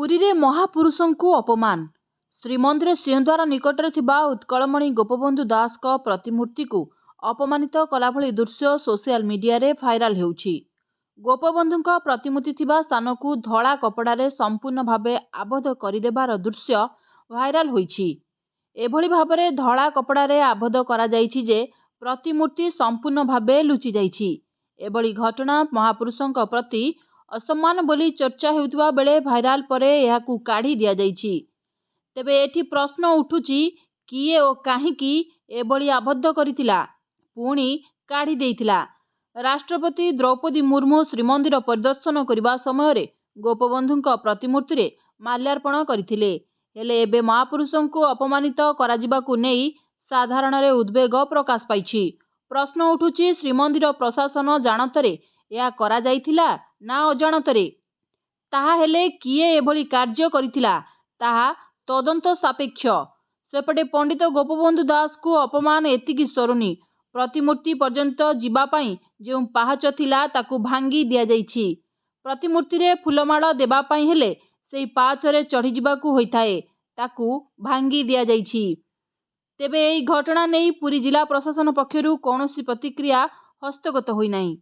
ପୁରୀରେ ମହାପୁରୁଷଙ୍କୁ ଅପମାନ। ଶ୍ରୀମନ୍ଦିର ସିଂହଦ୍ୱାର ନିକଟରେ ଥିବା ଉତ୍କଳମଣି ଗୋପବନ୍ଧୁ ଦାସଙ୍କ ପ୍ରତିମୂର୍ତ୍ତିକୁ ଅପମାନିତ କଲାଭଳି ଦୃଶ୍ୟ ସୋସିଆଲ ମିଡିଆରେ ଭାଇରାଲ ହେଉଛି। ଗୋପବନ୍ଧୁଙ୍କ ପ୍ରତିମୂର୍ତ୍ତି ଥିବା ସ୍ଥାନକୁ ଧଳା କପଡ଼ାରେ ସମ୍ପୂର୍ଣ୍ଣ ଭାବେ ଆବଦ୍ଧ କରିଦେବାର ଦୃଶ୍ୟ ଭାଇରାଲ ହୋଇଛି। ଏଭଳି ଭାବରେ ଧଳା କପଡ଼ାରେ ଆବଦ୍ଧ କରାଯାଇଛି ଯେ ପ୍ରତିମୂର୍ତ୍ତି ସମ୍ପୂର୍ଣ୍ଣ ଭାବେ ଲୁଚିଯାଇଛି। ଏଭଳି ଘଟଣା ମହାପୁରୁଷଙ୍କ ପ୍ରତି ଅସମ୍ମାନ ବୋଲି ଚର୍ଚ୍ଚା ହେଉଥିବା ବେଳେ ଭାଇରାଲ ପରେ ଏହାକୁ କାଢ଼ି ଦିଆଯାଇଛି। ତେବେ ଏଠି ପ୍ରଶ୍ନ ଉଠୁଛି, କିଏ ଓ କାହିଁକି ଏଭଳି ଆବଦ୍ଧ କରିଥିଲା, ପୁଣି କାଢ଼ି ଦେଇଥିଲା? ରାଷ୍ଟ୍ରପତି ଦ୍ରୌପଦୀ ମୁର୍ମୁ ଶ୍ରୀମନ୍ଦିର ପରିଦର୍ଶନ କରିବା ସମୟରେ ଗୋପବନ୍ଧୁଙ୍କ ପ୍ରତିମୂର୍ତ୍ତିରେ ମାଲ୍ୟାର୍ପଣ କରିଥିଲେ। ହେଲେ ଏବେ ମହାପୁରୁଷଙ୍କୁ ଅପମାନିତ କରାଯିବାକୁ ନେଇ ସାଧାରଣରେ ଉଦ୍ବେଗ ପ୍ରକାଶ ପାଇଛି। ପ୍ରଶ୍ନ ଉଠୁଛି, ଶ୍ରୀମନ୍ଦିର ପ୍ରଶାସନ ଜାଣତରେ ଏହା କରାଯାଇଥିଲା ନା ଅଜାଣତରେ? ତାହାହେଲେ କିଏ ଏଭଳି କାର୍ଯ୍ୟ କରିଥିଲା, ତାହା ତଦନ୍ତ ସାପେକ୍ଷ। ସେପଟେ ପଣ୍ଡିତ ଗୋପବନ୍ଧୁ ଦାସଙ୍କୁ ଅପମାନ ଏତିକି ସରୁନି, ପ୍ରତିମୂର୍ତ୍ତି ପର୍ଯ୍ୟନ୍ତ ଯିବା ପାଇଁ ଯେଉଁ ପାହାଚ ଥିଲା, ତାକୁ ଭାଙ୍ଗି ଦିଆଯାଇଛି। ପ୍ରତିମୂର୍ତ୍ତିରେ ଫୁଲମାଳ ଦେବା ପାଇଁ ହେଲେ ସେହି ପାହାଚରେ ଚଢ଼ିଯିବାକୁ ହୋଇଥାଏ, ତାକୁ ଭାଙ୍ଗି ଦିଆଯାଇଛି। ତେବେ ଏହି ଘଟଣା ନେଇ ପୁରୀ ଜିଲ୍ଲା ପ୍ରଶାସନ ପକ୍ଷରୁ କୌଣସି ପ୍ରତିକ୍ରିୟା ହସ୍ତଗତ ହୋଇନାହିଁ।